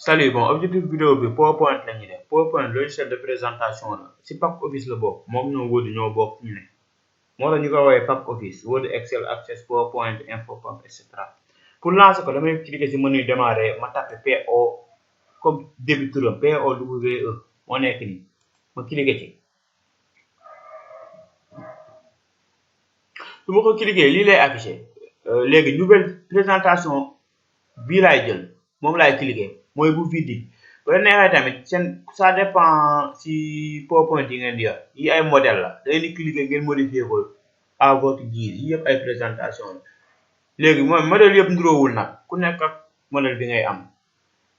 Salut, bon, objectif vidéo bi PowerPoint la ñuy def PowerPoint logiciel de présentation la si pack office la bokk moom ñoo Word ñoo bokk ñu ne moo tax ñu ko woowee pack office Word Excel Access PowerPoint Infopub etc. pour lancer ko damay cliquer si menu démarrer ma tapé PO comme début turam POWE moo nekk nii ma cliquer ci su ma ko cliquer lii lay affiché léegi nouvelle présentation bii laay jël moom laay cliquer mooy bu vide bu la neexee tamit seen ça dépend si PowerPoint yi ngeen di yor yi ay modèle la da ngeen di cliquer ngeen modifier ko à votre guise yi yëpp ay présentation la léegi mooy modèle yëpp nduroowul nag ku nekk ak modèle bi ngay am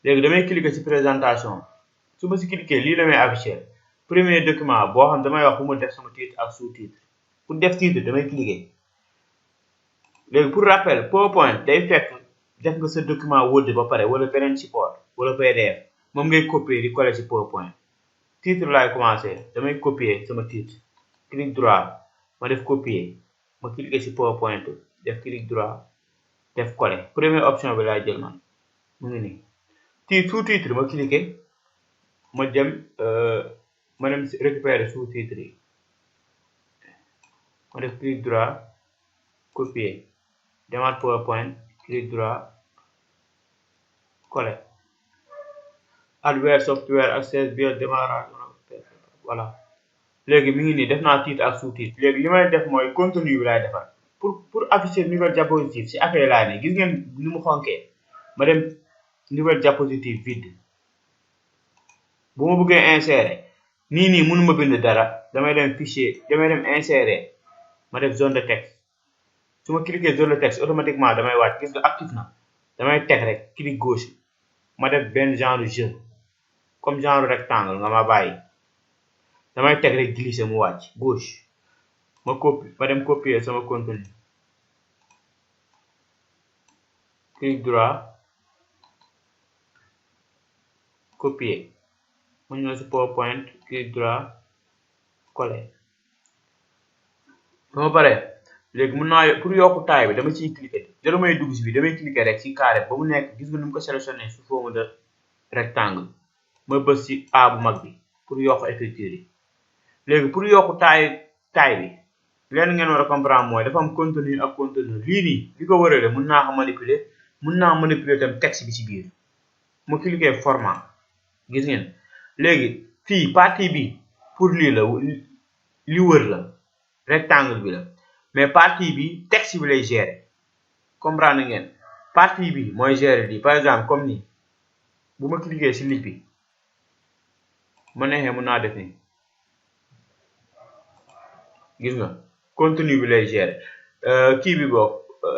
léegi damay cliquer si présentation su ma si cliquer lii la may afficher premier document boo xam damay wax fu ma def sama titre ak sous-titre pour def titre damay cliquer léegi pour rappel PowerPoint day fekk def nga sa document Word ba pare wala beneen support wala PDF moom ngay copier di coller ci PowerPoint titre laay commencer damay copier sama titre clic droit ma def copier ma cliquer ci PowerPoint def clic droit def coller première option bi laay jël man mu ngi nii titre sous-titre ma cliquer ma dem récupérer sous-titre yi ma def clic droit copier demaat PowerPoint clic droit coller hardware software access bien démarrage voilà léegi mi ngi nii def naa titre ak sous-titre léegi li may def mooy contenu bi laay defar pour afficher nouvelle diapositive si affaire laa ne gis ngeen ni mu xonkee ma dem nouvelle diapositive vide bu ma bëggee insérer nii mënuma bind dara damay dem fichier damay dem insérer ma def zone de texte su ma cliquer zone de texte automatiquement damay wàcc gis nga actif na damay teg rek clic gauche ma def benn genre jeu comme genre rectangle nga ma bàyyi damay teg rek glisser mu wàcc gauche ma dem copier sama contenu clic droit copier mu ñëw si PowerPoint clic droit coller ba ma pare léegi mun naa pour yokku taille bi dama ciy cliquer jël may dugg si bi damay cliquer rek ci carré ba mu nekk gis nga nu mu ko sélectionné sous forme de rectangle ma bës ci A bu mag bi pour yokk écriture yi léegi pour yokku taille bi leen ngeen war a comprendre mooy dafa am contenu ak contenu lii nii li ko wërale mun naa ko manipuler tam texte bi ci biir ma cliquer format gis ngeen léegi fii partie bi pour lii la li wër la rectangle bi la mais partie bi texte bi lay gérer comprendre ngeen partie bi mooy gérer lii par exemple comme nii bu ma cliquer ci lii bi ma neexee mun naa def nii gis nga contenu bi lay gérer kii bi boog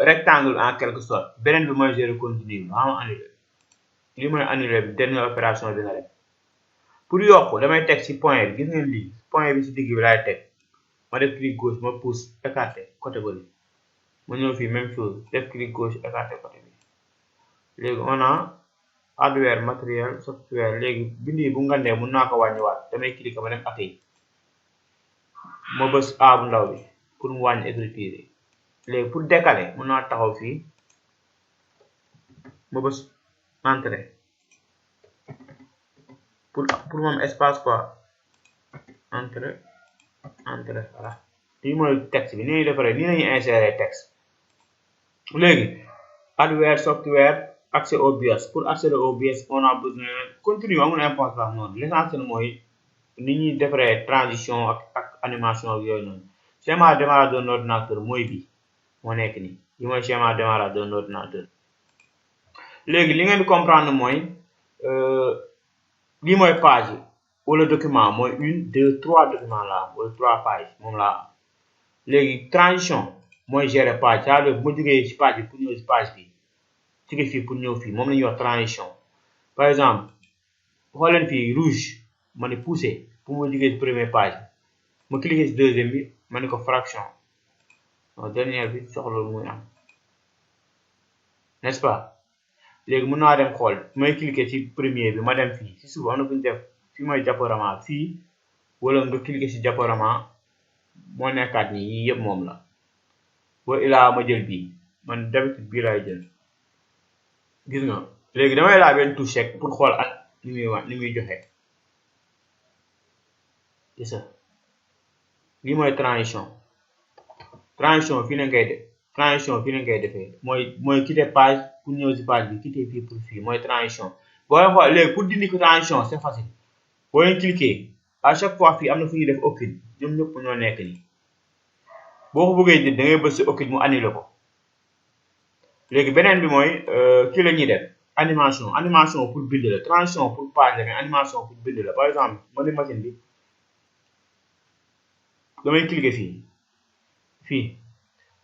rectangle en quelque sorte beneen bi mooy gérer contenu bi ma annulé lii mooy annulé bi dernière opération bi nga def pour yokk damay teg ci point bi gis ngeen lii point bi ci digg bi laay teg ma def clic gauche ma pousse écarté côté bële ma ñëw fii même chose def clic gauche écarté côté bi léegi on a hardware matériel software léegi bind yi bu ngandee mun naa ko wàññiwaat damay cliquer ma dem accueil ma bës A bu ndaw bi pour mu wàññi écriture yi léegi pour décaler mun naa taxaw fii ma bës entrée pour moom espace quoi entrée voilà lii mooy texte bi ni ñuy defaree nii lañuy insérer texte léegi hardware software accès au BIOS pour accéder au BIOS on a besoin continue amul importance noonu l'essentiel mooy ni ñuy defaree transition ak animation ak yooyu noonu schéma de démarrage d'un ordinateur mooy bi moo nekk nii li mooy schéma de démarrage d'un ordinateur léegi li ngeen di comprendre mooy lii mooy page yi wala document mooy 1 2 3 documents la am wala 3 pages moom laa am léegi transition mooy gérer page c'est-à-dire bu ma jógee ci page bi pour ñëw ci page bi jóge fii pour ñëw fii moom la ñuy wax transition par exemple xooleen fii rouge ma ne pousser pour ma jógee ci première page ma cliquer ci deuxième bi ma ne ko fraction dernière bi soxla muy am n'est-ce pas léegi mën naa dem xool may cliquer ci premier bi ma dem fii ci suuf am na fu ñu def fii mooy diaporama fii wala nga cliquer ci diaporama moo nekkaat nii yii yëpp moom la boo ilaa ma jël bii man d'habitude bii laay jël gis nga léegi damay laal benn touche rek pour xool ak ni muy joxe c'est ça lii mooy transition fii la ngay def transition fii la ngay defee mooy quitter page pour ñëw si page bi quitter fii pour fii mooy transition boo leen xool léegi pour dindi ko transition c'est facile boo leen cliquer à chaque fois fii am na fu ñuy def aucune ñoom ñëpp ñoo nekk nii boo ko bëggee da ngay bës si aucune mu annulé ko léegi beneen bi mooy kii la ñuy def animation pour bind la transition pour page la mais animation pour bind la par exemple ma ne machine bi damay cliquer fii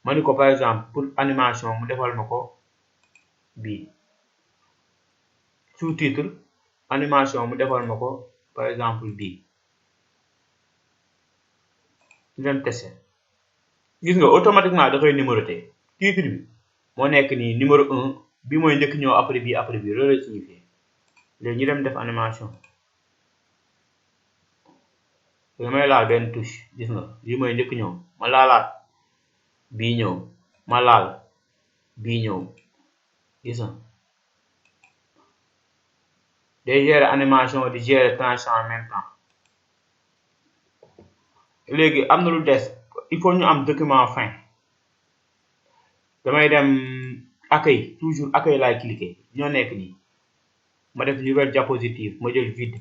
ma ni ko par exemple pour animation mu defal ma ko bii sous-titre animation mu defal ma ko par exemple bii ñu dem tester gis nga automatiquement da koy numéroté titre bi moo nekk nii numéro 1 bi mooy njëkk ñëw après bii loolu la signifie léegi ñu dem def animation damay laal benn touche gis nga lii mooy njëkk ñëw ma laalaat bii ñëw ma laal bii ñëw gis nga day gérer animation di gérer transition en même temps léegi am na lu des il faut ñu am document fin damay dem accueil toujours accueil laay cliquer ñoo nekk nii ma def nouvelle diapositive ma jël vide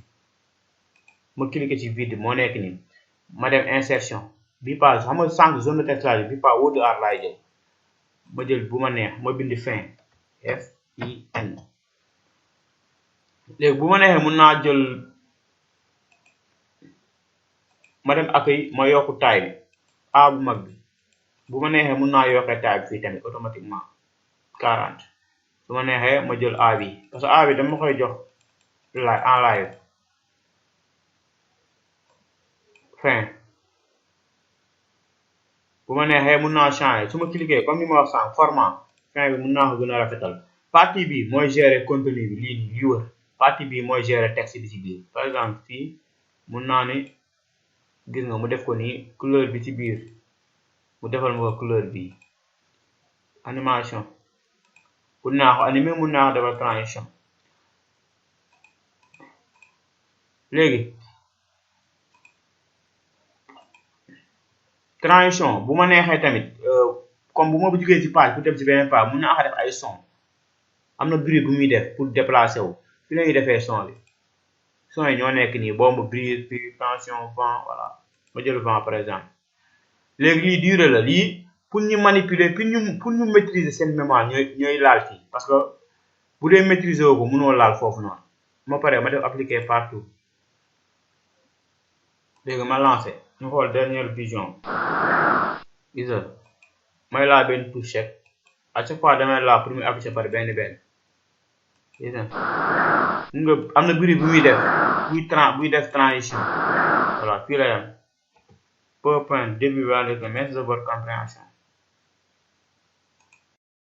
ma cliquer ci vide moo nekk nii ma dem insertion bi page xam nga sànq zone de texte laa bi pas word art laay jël ma jël bu ma neex ma bind fin fin léegi bu ma neexee mun naa jël ma dem accueil ma yokku taille bi a bu mag bi bu ma neexee mun naa yokkee taille bi fii tamit automatiquement 40 su ma neexee ma jël a bi parce que a bi dama koy jox en live fin bu ma neexee mun naa changer su ma cliquer comme ni ma wax sànq format fin bi mun naa ko gën a rafetal partie bi mooy gérer contenu bi lii nii lii wër partie bi mooy gérer texte bi ci biir par exemple fii mun naa ne gis nga mu def ko nii couleur bi ci biir mu defal ma ko couleur bi animation mun naa ko animer mun naa ko defal transition léegi transition bu ma neexee tamit comme bu ma jógee ci page pour dem ci beneen page mun naa ko def ay son am na bruit bu muy def pour déplacer wu fi la ñuy defee son bi son yi ñoo nekk nii bombe brise puis tension vent voilà ma jël vent par exemple léegi lii durée la lii pour ñu manipuler pour ñu maîtriser seen mémoire ñooy laal fii parce que bu dee maîtriser woo ko mënoo laal foofu noonu ma pare ma def appliquer partout léegi ma lancé ñu xool dernière vision gis nga may laal benn touche chèque à chaque fois damay laal pour mu afficher par benn gis nga am na bruit bu muy def buy def transition voilà fii la yam PowerPoint début avec merci de votre compréhension.